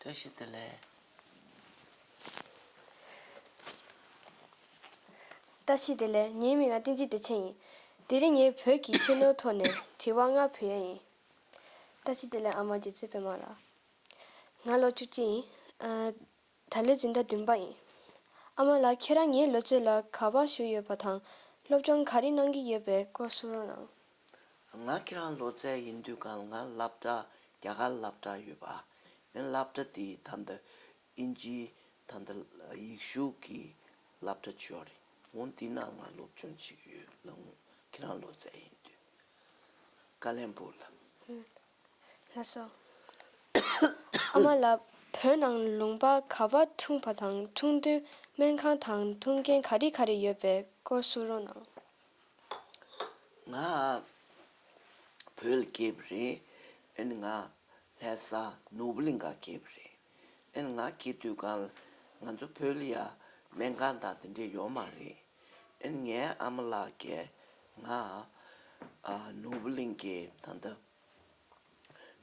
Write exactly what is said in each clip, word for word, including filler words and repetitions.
བཀྲ་ཤིས་བདེ་ལེགས། བཀྲ་ཤིས་བདེ་ལེགས། ངའི་མིང་ལ་བསྟན་འཛིན་བདེ་ཆེན་ཡིན། དེ་རིང་ངས་བོད་ཀྱི་ཆེ་ནོར་ཐོག་ནས་དྲི་བ་ལྔ་ཕུལ་ཡ་ཡིན། བཀྲ་ཤིས་བདེ་ལེགས་ཨ་མ་རྗེ་བཙུན་པད་མ་ལགས། ང་ལོ་བཅུ་གཅིག་ཡིན། ཨ། ད་ལོའི་འཛིན་གྲྭ་བདུན་པ་ཡིན། ཨ་མ་ལགས། ཁྱེད་རང་ངའི་ལོ་ཚོད་ལ་ག་པར་ཞུགས་ཡོད་པ་དང་། སློབ་སྦྱོང་ག་རེ་གནང་གི་ཡོད་པའི་སྐོར་གསུང་རོགས་གནང་། ང་ཁྱེད་རང་ལོ་ཙཱ་ཡིན་དུས་གང་ང་སློབ་གྲྭ་རྒྱ་གར་སློབ་གྲྭ་ཡོད་པ། ཨེ་སློབ་གྲྭ་དེ་ད་ལྟ་ཨིན་ཇི་ད་ལྟ་ཡིག་གཞུང་གི་སློབ་གྲྭ་ཆོག་རེད། འོང་དེ་ན་ང་སློབ་སྦྱོང་བྱེད་ཀྱི་ཡོད་ལ། འོང་ཁྱེད་རང་ལོ་ཙཱ་ཡིན་དུས་ཀ་ལན་པུར་ལ། ལགས་སོ། ཨ་མ་ལགས། བོད་ནང་ལུང་པ་ག་པར་འཁྲུངས་པ་དང་འཁྲུངས་དུས་སྨན་ཁང་དང་འཁྲུངས་རྐྱེན་ག་རེ་ག་རེ་ཡོད་པའི་སྐོར་གསུང་རོགས་གནང་། ང་བོད་ལ་སྐྱེས་པ་རེད། ཨ་ནི་ང་ལྷ་ས་ནོར་བུ་གླིང་ག་སྐྱེས་པ་རེད། ཨ་ནི་ང་སྐྱེས་དུས་གང་ང་ཚོ་བོད་ལ་ཡ་སྨན་ཁང་དང་དེ་འདྲས་ཡོད་མ་རེད། ཨ་ནི་ངའི་ཨ་མ་ལགས་ཀྱིས་ང་ཨ་ནོར་བུ་གླིང་གི་ད་ལྟ་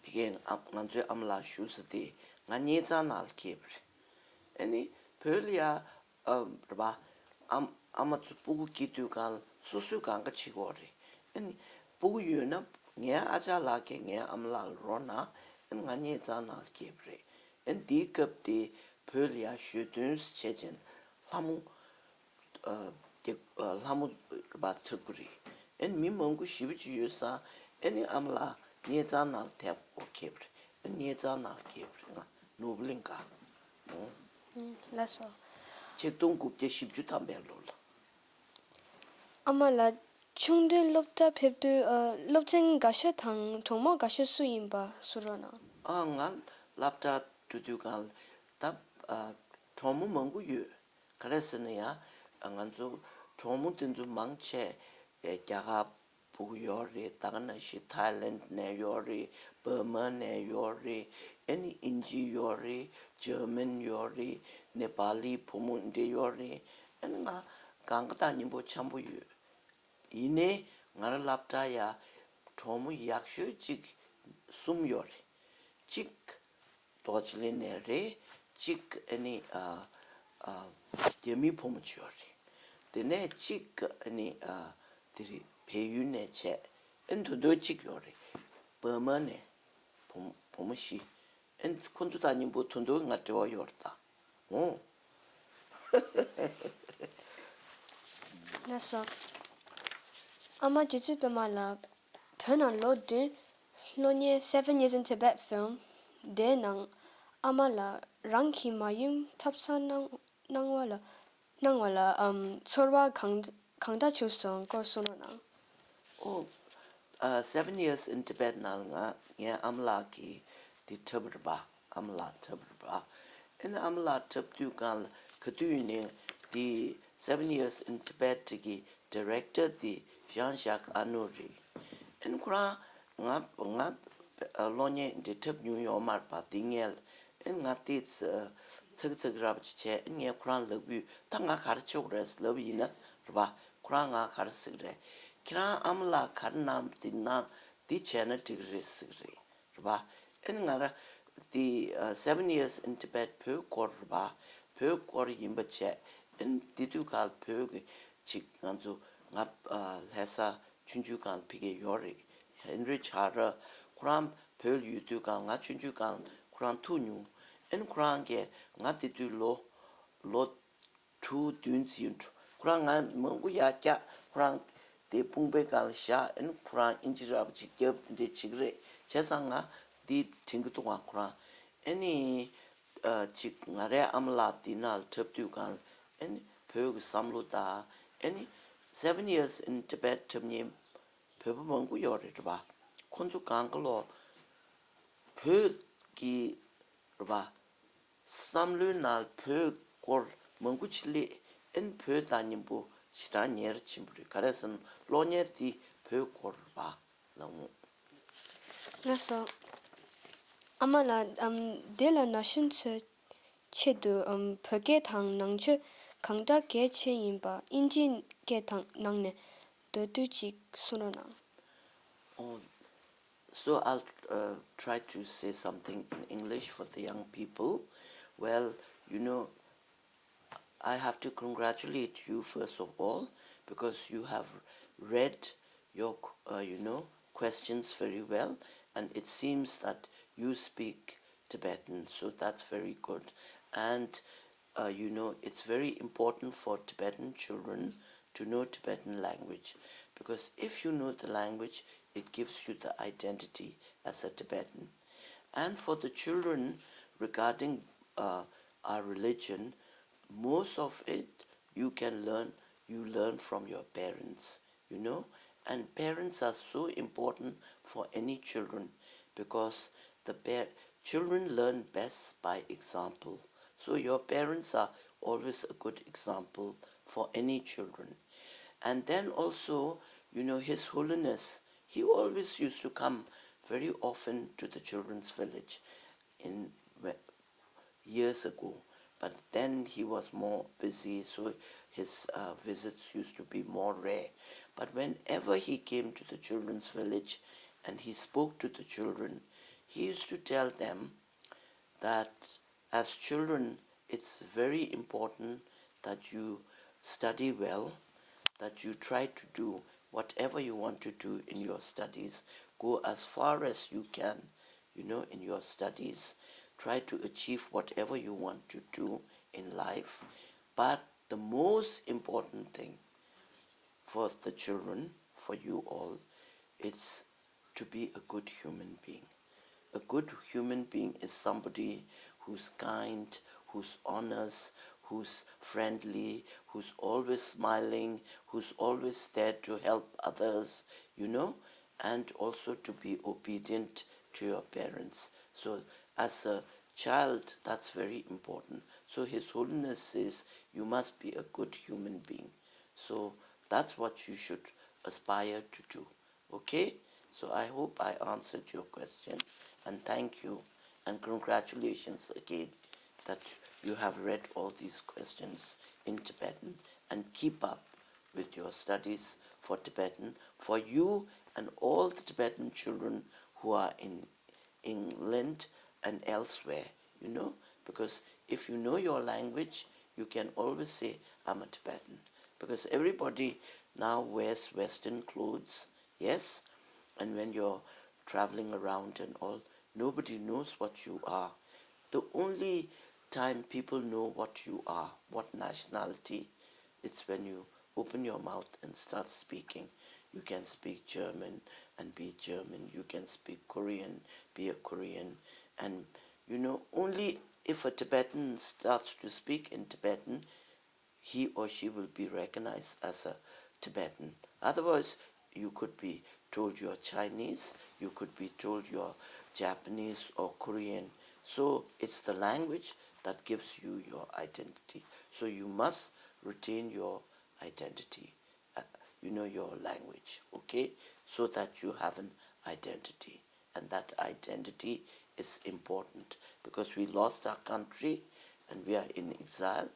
ཕ་གིའི་ཨ་ང་ཚོའི་ཨ་མ་ལགས་བཞུགས་ས་དེ་ང་གཉེན་ཚན་ནང་ལ་སྐྱེས་པ་རེད། ཨ་ནི་བོད་ལ་ཡ་ཨ་རེད་པ། ཨ་ཨ་མ་ཚོ་སྤུ་གུ་སྐྱེས་དུས་གང་ལ་སོ་སོས་གང་ག་བྱེད་ཀྱི་ཡོད་རེད། ཨ་ནི་སྤུ་གུ་ཡོད་ན་ངའི་ཨ་ཅག་ལགས་ཀྱིས་ངའི་ཨ་མ་ལགས་ལ་རོགས་གནང་། ཨ་ནི་ང་གཉེན་ཚན་ནང་ལ་སྐྱེས་པ་རེད། ཨ་ནི་དེའི་སྐབས་དེ་བོད་ལ་ཡ་ཞོ་སྟོན་བྱས་ཅན་ལྷ་མོ། ཨ་རྒྱ་ཨ་ལྷ་མོ་རེད་པ་འཁྲབ་ཀྱི་རེད། ཨ་ནི་མི་མང་པོ་ཞེ་པོ་ཅིག་ཡོད་ས། ཨ་ནི་ཨ་མ་ལགས་གཉེན་ཚན་ནང་ལ་ཐད་པ་འོ་ཁེབས་རེད། ཨ་ནི་གཉེན་ཚན་ནང་ལ་སྐྱེས་པ་རེད། ང་ནོར་བུ་གླིང་ག་ཨོ། ལགས་སོ། ཆིག་སྟོང་དགུ་བརྒྱ་བཞི་བཅུ་ཐམ་པའི་ལོ་ལ། ཨ་མ་ལགས། ཆུང་དུས་སློབ་གྲྭ་ཕེབས་དུས་ཨ་སློབ་ཚན་དགའ་ཤོས་དང་གྲོགས་མོ་དགའ་ཤོས་སུ་ཡིན་པ་གསུང་རོགས་གནང་། ཨ་ང་སློབ་གྲྭ་འགྲོ་དུས་གང་ལ་ད་ཨ་གྲོགས་མོ་མང་པོ་ཡོད། ག་རེ་ཟེར་ན་ཡང་ང་ཚོ་གྲོགས་མོ་དེ་ཚོ་མང་ཆེ་རྒྱ་གར་ཕྲུ་གུ་ཡོད་རེད། ད་ག་ནང་བཞིན་ཐའི་ལེན་ནས་ཡོད་རེད། འབར་མ་ནས་ཡོད་རེད། ཨ་ནི་ཨིན་ཇི་ཡོད་རེད། འཇར་མན་ཡོད་རེད། ནེ་པ་ལི་བུ་མོ་འདྲ་ཡོད་རེད། ཨ་ནི་ང་གང་ག་དང་མཉམ་པོ་འཆམ་པོ་ཡོད། ཡིན་ནའི་ང་རང་སློབ་གྲྭ་ཡ་གྲོགས་མོ་ཡག་ཤོས་གཅིག་གསུམ་ཡོད་རེད། གཅིག་རྡོ་རྗེ་གླིང་ནས་རེད། གཅིག་ཨ་ནི་ཨ་ཨ་རྒྱ་མིའི་བུ་མོ་ཅིག་ཡོད་རེད། དེ་ནས་གཅིག་ཨ་ནི་ཨ་དེ་རེད། བལ་ཡུལ་ནས་བྱས། ཨ་ནི་ད་དུང་གཅིག་ཡོད་རེད། འབར་མ་ནས་བུ་བུ་མོ་བཞི། ཨ་ནི་ཁོ་ཚོ་དང་མཉམ་པོ་ད་དུང་ང་འབྲེལ་བ་ཡོད་རེད་ད། འོ། ལགས་སོ། ཨ་མ་རྗེ་བཙུན་པད་མ་ལགས། བོད་ནང་ལོ་བདུན་སློབ་གཉེར་Seven Years in Tibet Film དེའི་ནང་ཨ་མ་ལགས་རང་གི་མ་ཡུམ་འཁྲབ་སྟོན་གནང་གནང་བ་ལ་གནང་བ་ལ་ཨམ་ཚོར་བ་གང་གང་འདྲ་བྱུང་སོང་སྐོར་གསུང་རོགས་གནང་། ཨོ། ཨ་Seven Years in Tibet ནང་ང་ངའི་ཨ་མ་ལགས་ཀྱིས་དེ་འཁྲབ་རེད་པ། ཨ་མ་ལགས་འཁྲབ་རེད་པ། ཨ་ནི་ཨ་མ་ལགས་འཁྲབ་དུས་གང་ལ་ག་དུས་ཡིན་ནའི་དེ་Seven Years in Tibet གི་director དེ་Jean-Jacques Annaud རེད། ཨ་ནི་ཁོ་རང་ང་ང་གློག་བརྙན་འདི་འཁྲབ་མྱོང་ཡོད་མ་རེད་པ། དེ་སྔོན་ལ་ཨ་ནི་ང་དེ་ཚ་ཚིག་ཚིག་རབ་ཅིག་བྱས། ཨ་ནི་ངས་ཁོ་རང་ལབ་དུས་ད་ང་ག་རེ་བྱེད་དགོས་རེད་ལབ་ཡིན་ན་རེད་པ། ཁོ་རང་ང་ག་རེ་ཟེར་གི་རེད། ཁྱེད་རང་ཨ་མ་ལགས་ག་རེ་གནང་དེ་གནང་དེ་བྱས་ན་འགྲིག་གི་རེད་ཟེར་གི་རེད། རེད་པ། ཨ་ནི་ང་རང་དེ་ཨ་Seven Years in Tibet བོད་སྐོར་རེད་པ། བོད་སྐོར་ཡིན་པ་བྱས། ཨ་ནི་དེ་དུས་ག་བོད་ཀྱི་ཅིག་ང་ཚོ་ང་ཨ་ལྷ་ས་ཆུང་ཆུང་སྒང་ལ་ཕ་གི་ཡོད་རེད། ཧེན་རི་ཆགས་ར་ཁོ་རང་བོད་ལ་ཡོད་དུས་སྒང་ང་ཆུང་ཆུང་སྒང་ལ་ཁོ་རང་ཐུག་མྱོང་། ཨ་ནི་ཁོ་རང་གིས་ང་དེ་དུས་ལོ་ལོ་དྲུག་བདུན་ཙམ་ཡིན་འགྲོ། ཁོ་རང་ང་མང་པོ་ཡར་བཀྱག་ཁོ་རང་དེ་དཔུང་པའི་སྒང་ལ་བཞག་ཨ་ནི་ཁོ་རང་ཨིན་ཇི་རབ་ཅིག་རྒྱབ་དེ་འདྲས་བྱེད་ཀྱི་རེད། བྱས་ཙང་ང་འདི་དྲན་གྱི་འདུག་ང་ཁོ་རང་། ཨ་ནི་ཨ་ཅིག་ང་རའི་ཨ་མ་ལགས་འདི་ནང་ལ་འཁྲབ་དུས་སྒང་ལ་ཨ་ནི་བོད་ཀྱི་བསམ་བློ་དང་། ཨ་ནི་Seven Years in Tibet འཁྲབ་མཁན་བོད་པ་མང་པོ་ཡོད་རེད་རེད་པ། ཁོ་ཚོ་སྒང་ག་ལོ་བོད་ཀྱི་རེད་པ། བསམ་བློའི་ནང་བོད་སྐོར་མང་པོ་ཅིག་སླེབས། ཨ་ནི་བོད་དང་མཉམ་པོ་ཞེ་དྲག་ཉེ་ར་ཕྱིན་པ་རེད། ག་རེ་ཟེར་ན་གློག་བརྙན་དེ་བོད་སྐོར་རེད་པ་ལགས་འོང་། ལགས་སོ། ཨ་མ་ལགས། ཨམ་དེ་ལ་ན་གཞོན་ཚོའི་ཆེད་དུ་ཨམ་བོད་སྐད་དང་ནང་ཆོས་གང་འདྲ་གལ་ཆེ་ཡིན་པ་དབྱིན་ཇིའི་སྐད་དང་ནང་ནས་མདོར་བསྡུས་ཅིག་གསུང་རོགས་གནང་། ཨོ། So I'll uh, try to say something in English for the young people. Well, you know, I have to congratulate you first of all because you have read your, uh, you know, questions very well, and it seems that you speak Tibetan, so that's very good. And uh, you know, it's very important for Tibetan children to know Tibetan language, because if you know the language, it gives you the identity as a Tibetan. And for the children, regarding uh, our religion, most of it you can learn, you learn from your parents, you know. And parents are so important for any children, because the par- children learn best by example. So your parents are always a good example for any children. And then also, you know, His Holiness, he always used to come very often to the children's village in years ago. But then he was more busy, so his uh, visits used to be more rare. But whenever he came to the children's village and he spoke to the children, he used to tell them that as children, it's very important that you study well, that you try to do whatever you want to do in your studies, go as far as you can, you know, in your studies, try to achieve whatever you want to do in life. But the most important thing for the children, for you all, is to be a good human being. A good human being is somebody who's kind, who's honest, who's friendly, who's always smiling, who's always there to help others, you know, and also to be obedient to your parents. So, as a child, that's very important. So, His Holiness says you must be a good human being. So, that's what you should aspire to do. Okay? So, I hope I answered your question, and thank you, and congratulations again that you have read all these questions in Tibetan, and keep up with your studies for Tibetan, for you and all the Tibetan children who are in England and elsewhere, you know, because if you know your language, you can always say, "I'm a Tibetan." Because everybody now wears Western clothes, yes, and when you're traveling around and all, nobody knows what you are. The only time people know what you are, what nationality, it's when you open your mouth and start speaking. You can speak German and be German. You can speak Korean, be a Korean. And, you know, only if a Tibetan starts to speak in Tibetan, he or she will be recognized as a Tibetan. Otherwise, you could be told you're Chinese, you could be told you're Japanese or Korean. So it's the language that gives you your identity. So you must retain your identity, uh, you know, your language, okay? So that you have an identity. And that identity is important because we lost our country and we are in exile.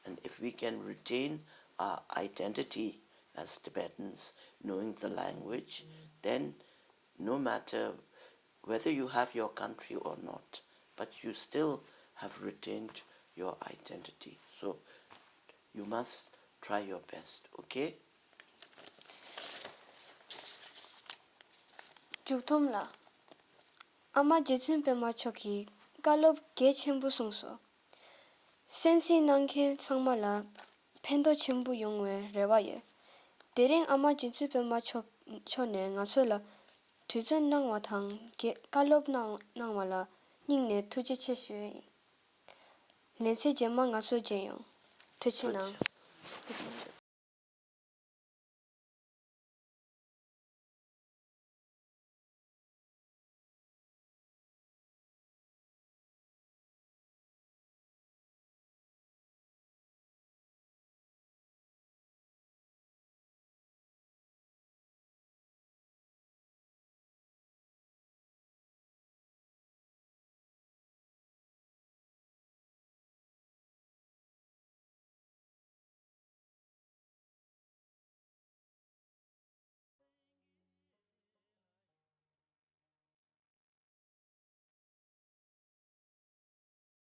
And if we can retain our identity as Tibetans, knowing the language, then no matter whether you have your country or not, but you still have retained your identity. So you must try your best, okay? མཇུག་སྡོམ་ལ། ཨ་མ་རྗེ་བཙུན་པད་མ་མཆོག་གིས་བཀའ་སློབ་གལ་ཆེན་པོ་གསུངས་སོ། གསན་གཟིགས་གནང་མཁན་ཚང་མ་ལ་ཕན་ཐོགས་ཆེན་པོ་ཡོང་བའི་རེ་བ་ཡོད། དེ་རིང་ཨ་མ་རྗེ་བཙུན་པད་མ་མཆོག་མཆོག་ནས་ང་ཚོ་ལ་དུས་ཚོད་གནང་བ་དང་། བཀའ་སློབ་གནང་གནང་བ་ལ་སྙིང་ནས་ཐུགས་རྗེ་ཆེ་ཞུ་ཡས་ཡིན། ལེ་ཚན་རྗེས་མ་ང་ཚོ་མཇལ་ཡོང་། ཐུགས་རྗེ་གནང་། ཐུགས་རྗེ་གནང་།